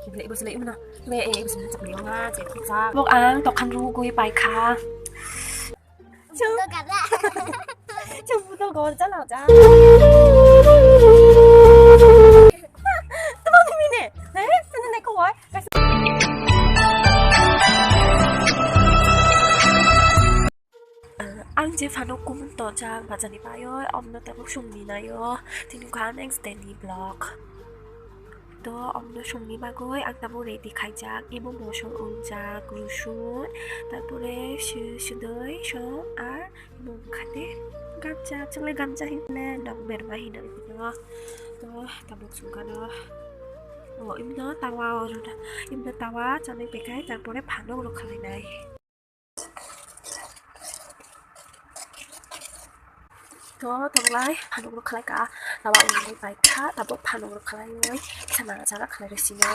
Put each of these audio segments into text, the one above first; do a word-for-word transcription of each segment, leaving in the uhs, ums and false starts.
Ibele ibu sele imna. Ibe e ibu sele chakli ma je kisa. Bok ang tokhan rugwi paikha. Chum. Chum buto gor jala ja. Tama mine. He? Tene ne kowai. Ang je phano kumung tonjak bajani paio, omno tabuk songni naio, tini kha next day ni vlog. To omno songni bagwi ang tabuk ready khaijak, imo mosol ungjak, rusun, tarpore swi-, swdoi, song, ar imo wngkha de gamcha, chwngno gamcha hinkhe nok berma hino ipino. To tabuk songkha no. O, imno tawa, o, imno tawa chanwi pekhai, tarpore phanok rok khalainai. To, tonglai, phanok rok khlai ka, tawa wngnai pai kha, tabuk phanok rok khlai oi, kisa nana chara khlai rw sino.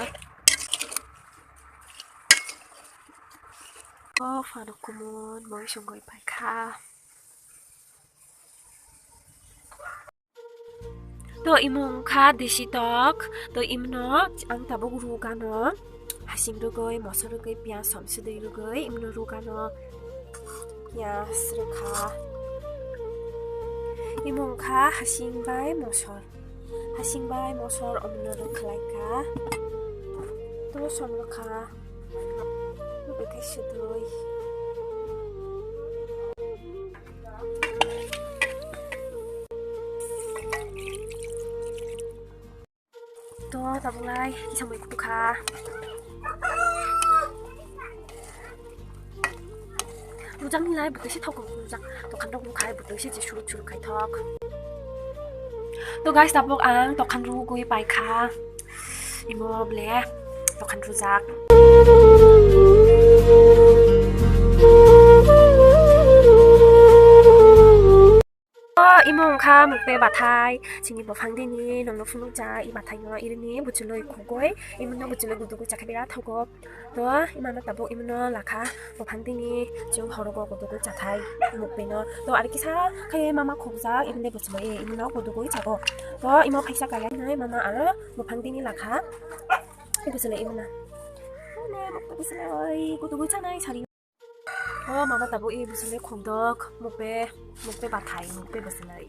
O, phanok kumun, moi songwi pai kha. To imo wngkha desi tok, to imno ang tabuk rugano, hasing rugwi, moso rugwi, piyaj, somsudwi rugwi, imno rugano, piyaj rwkha. Imo wngkha hasing bai mosor, hasing bai mosor omno rwkhlaikha, to som rwkha, rugwi khe sudwi. To, tabuk lai, kisa mui kutu kha. Rujak ni lai, bwtwi se thok rujak. Tokhan rok nukhai, bwtwi se je suruk suruk khai thok. To guys, tabuk ang tokhan rugwi pai kha. Imo ble tokhan rujak. O, imo wngkha mukpe bathai, chini bophang dini, nongno phunukjak, i bathaino irini buchulwi khogwi, imono buchulwi gudugwi chakhe bera thogo. To, imano tabuk imono lakha, bophang dini, chwng horogo gudugwi chathai mukpeno. To, ari kisa khe mama khokjak, ibini buchulwi, imono gudugwi chago. To, imo phaisa kaya hinwi mama aro bophang dini lakha, i buchulwi imono. Ane, mukpe buchulwi, gudugwi chanai sari. O mama tabuk i bwswlwi khukdok, mukpe, mukpe bathai, mukpe bwswlwi.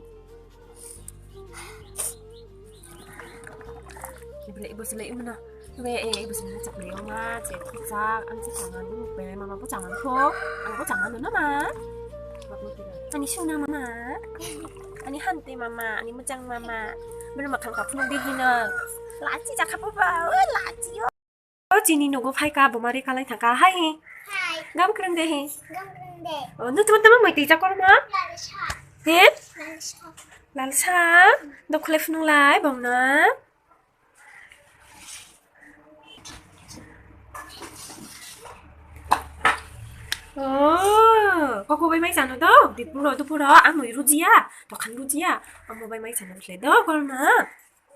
Kibele i bwswlwi imno. Be e i bwswlwi chakle o ma, che khukjak, ang che chama ni mukpe, mama bo chama kho, ang bo chama no na ma. Ani sungna mama, ani hante mama, ani mujang mama. Bini mathang kaphunuk di hino. Lachi jakha papa, o lachi o. O chini nogo phaika, bo mari kalai thangka. Hai hi. Hai. Gam kwrwng de hi. Gam kwrwng de. O, nutma tama moi twijak korma? Lalsa. He? Lalsa. Lalsa. Dokhole phunung lai bongna. O, koko bai mai chano do. Dipuro, dupuro, amoi rujiya. Tokhan rujiya. Amo bai mai chano khle do korma.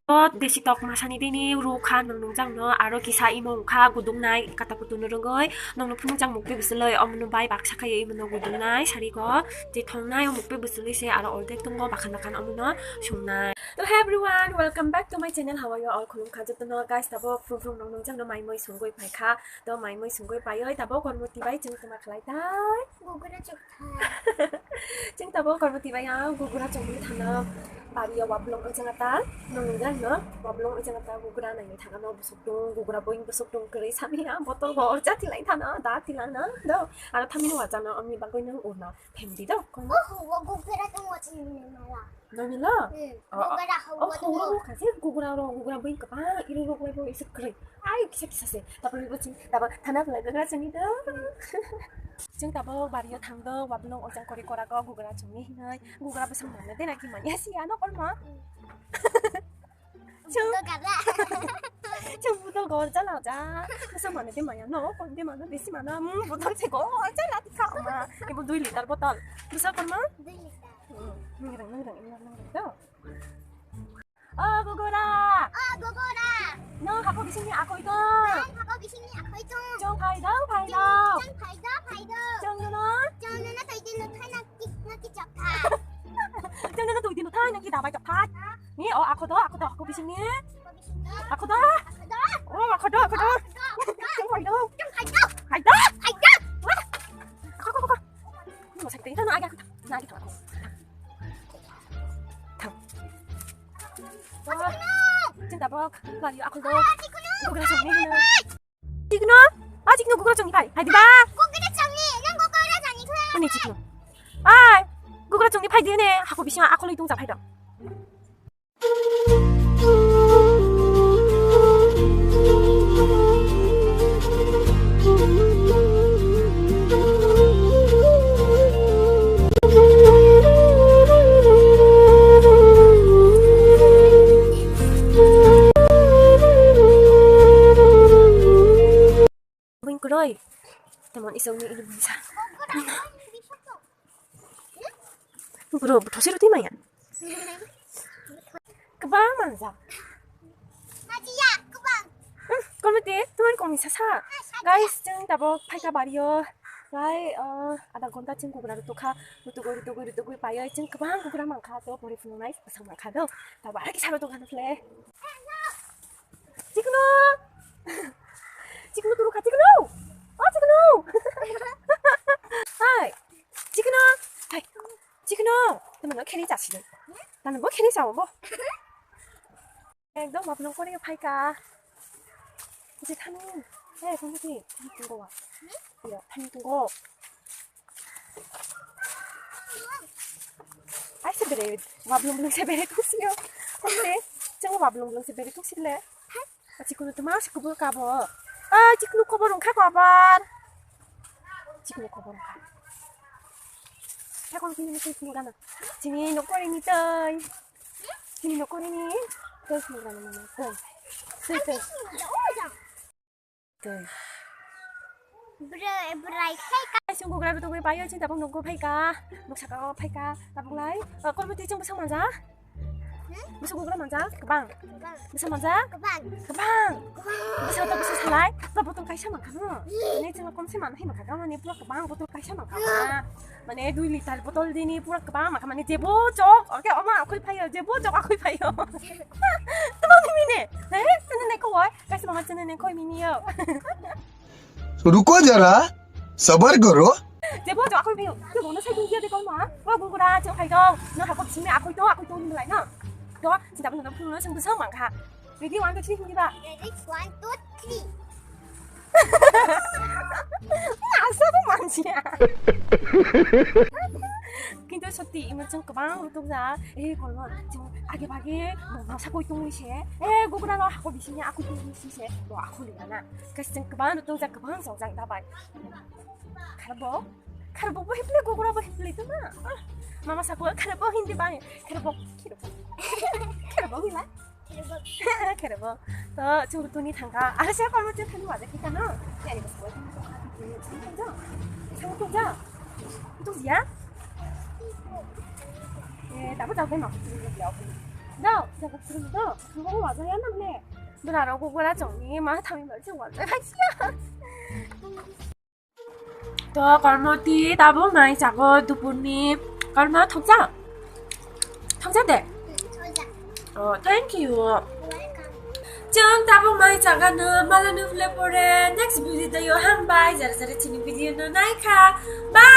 O desi tok masani dini rukha nung nungjang no, aro kisa imo wngkha gudungnai kata kutu no rwgwi nongno phunukjak mukpe bwswlwi omono bai baksa khayo imono gudungnai sari go je thongnai o mukpe bwswlwi se aro ordek tongo bakhan bakhan omono sungnai. To hey everyone, welcome back to my channel. How are you all? Khulumkha jotono guys, tabuk phung phung nung nungjang no mai moi sungwi phaikha. To mai moi sungwi paioi tabuk kormo tibai chwng tuma khlai tai. Gugura chuk. Chwng tabuk kormo tibai ang gugura chongwi thangna bari o wablong ojang ata nung nung jang no wablong ojang ata gugura naini thangna no busuk dong gugura boing busuk dong kwrwi sami ang botol bo orja tilai thana da tilana do aro thamini wajana amni bagwi nung urna phendi do. Oh, gugura tong wajang ni mala. Nangni lo? Hmm. Oh, oh. Gugura hau. Oh, hau, hau, kasi gugura ro, gugura bui kapa, iro ro, ro, isi kri. Ai, kisa, kisa se. Tapos ibu ching, tapos thana pula gugura chini do. Ching tapos bario thang do, wablong ojang kori kora go, gugura chini hinai, gugura besang mana de naki manya si ano korma. Hmm. Ching. Gugura. Chwng botol gor jala ja. Bwsa mano de maya no, kon de mano besi mano. Hmm, botol se gor jala tikha ma. Ibo dui liter botol. Bwsa korma? Dui liter. Hmm, nang rang, nang rang, nang rang, nang rang. O gugura. O gugura. No hako bisingni akoi tong. Nang hako bisingni akoi tong. Chwng phai dong, phai dong. Chwng phai dong, phai dong. Chwng no. Chwng no twi din no thai na ki, na ki chok tha. Chwng no twi din no thai na ki dabai chok tha. Ni o akho do, akho do, akho bisingni. Akho do. O akho do, akho do. Ayo, aku do. Gugra chongni hino. Chikno? A chikno gugra chongni phai. Hai diba? Gugra chongni, nang gugra chongni khla. Ani chikno. Ai, gugra chongni phai dine. Hako bising aku loi tong japhai do. Bini kwrwi. Temon isokni ini bisa. Bro, bwthosi rwtwi maya. Kwbang manjak. Majiya, kwbang. Hmm, komete, tumani komisa sa. Guys, chwng tabok phaika bario. Lai, uh, adha ghonta chwng kugra rwtokha. Rwtugwi, rwtugwi, rwtugwi paiwi chwng kwbang kugra mankha. To pore phunuknai bwsang mankha do. Tabok arokhe saro tongkha nukle. Chikno. Chikno turu kha, chikno. O chikno. Hai. Chikno. Hai. Chikno. Tamo no kheri chasi do. Tamo bo kheri chawo bo. Ekdom mapno kore phaika. Je thani. Hey, thani ki. Thani tungo wa. Yo, thani tungo. Ai se bere, wablung blung se bere tusio. Kore, chang wablung blung se bere tusile. Achikunu tuma sikubul kabo. Ah, chikunu khobor wngkha ko abar. Chikunu khobor wngkha. Thakon kini ni chikunu gana. Chini nokori ni tei. Chini nokori ni. Tei sikunu gana mana. Tei. Tei, tei. Tei. Bwrwi, bwrwi khai ka. Ai, chwng gugra rwtugwi paio, chwng tabuk nukgo phaika. Nuk saka o phaika. Tabuk lai. O, kormo twi chwng bwswk manja? Hmm? Bwswk gugra manja? Kwbang. Kwbang. Bwswk manja? Kwbang. Kwbang. Kwbang. Bwswk to bwswk salai. Pura botol kaisa mankha no. Hmm. Nai chwng kom se man hai mankha. Gama ni pura kwbang botol kaisa mankha. Hmm. Mane dui liter botol dini pura kwbang mankha. Mane jebo chok. Oke, oma akhoi phaio. Jebo chok akhoi phaio. Tamo ni mine. He? Tamo ni ko wai. Kaisa mama chini neng khoi mini yo. Ruko jara, sabar karo. Jebo jo akhoi phaio. Jebo no sai dun dia de kol ma. Wa gugura jo khai do. No hako simi akhoi to, akhoi to ni lai no. Do, sinta pun no pun no sing bisa mangkha. Ready, one, two, three, hindi ba? Ready, one, two, three. Asa tu mansia. Kintu sotti imo chwng kwbang rutuk ja, eh, kolma chwng age bage masa koi tongwi se, eh, gugura no hako bisingni akoi tongwi si se, bo akho liya na. Kasi chwng kwbang rutuk ja, kwbang chok jak dabai. Kharbo, kharbo bo hiple gugura bo hiple tuma. Mama sako kharbo hindi bang, kharbo, kharbo, kharbo hila. Kherebo. To, chwng tuni thangkha. Aro se kormo chwng thani waja khika no. Ani bwskango thangkha. Thangkha. Thangkha. Thangkha. Eh, tabuk tabuk no. Do, tabuk tabuk do. Thangkha waja ya na ne. Dona ro gugura chongni ma thami ma chwng waja. To, kormo twi tabuk mai chago dupurni. Kormo thokja? Thokja de? Oh, thank you. Chwng tabuk mai chagano, malano phule pore next video o hambai, jara jara chini video no naikha. Bye.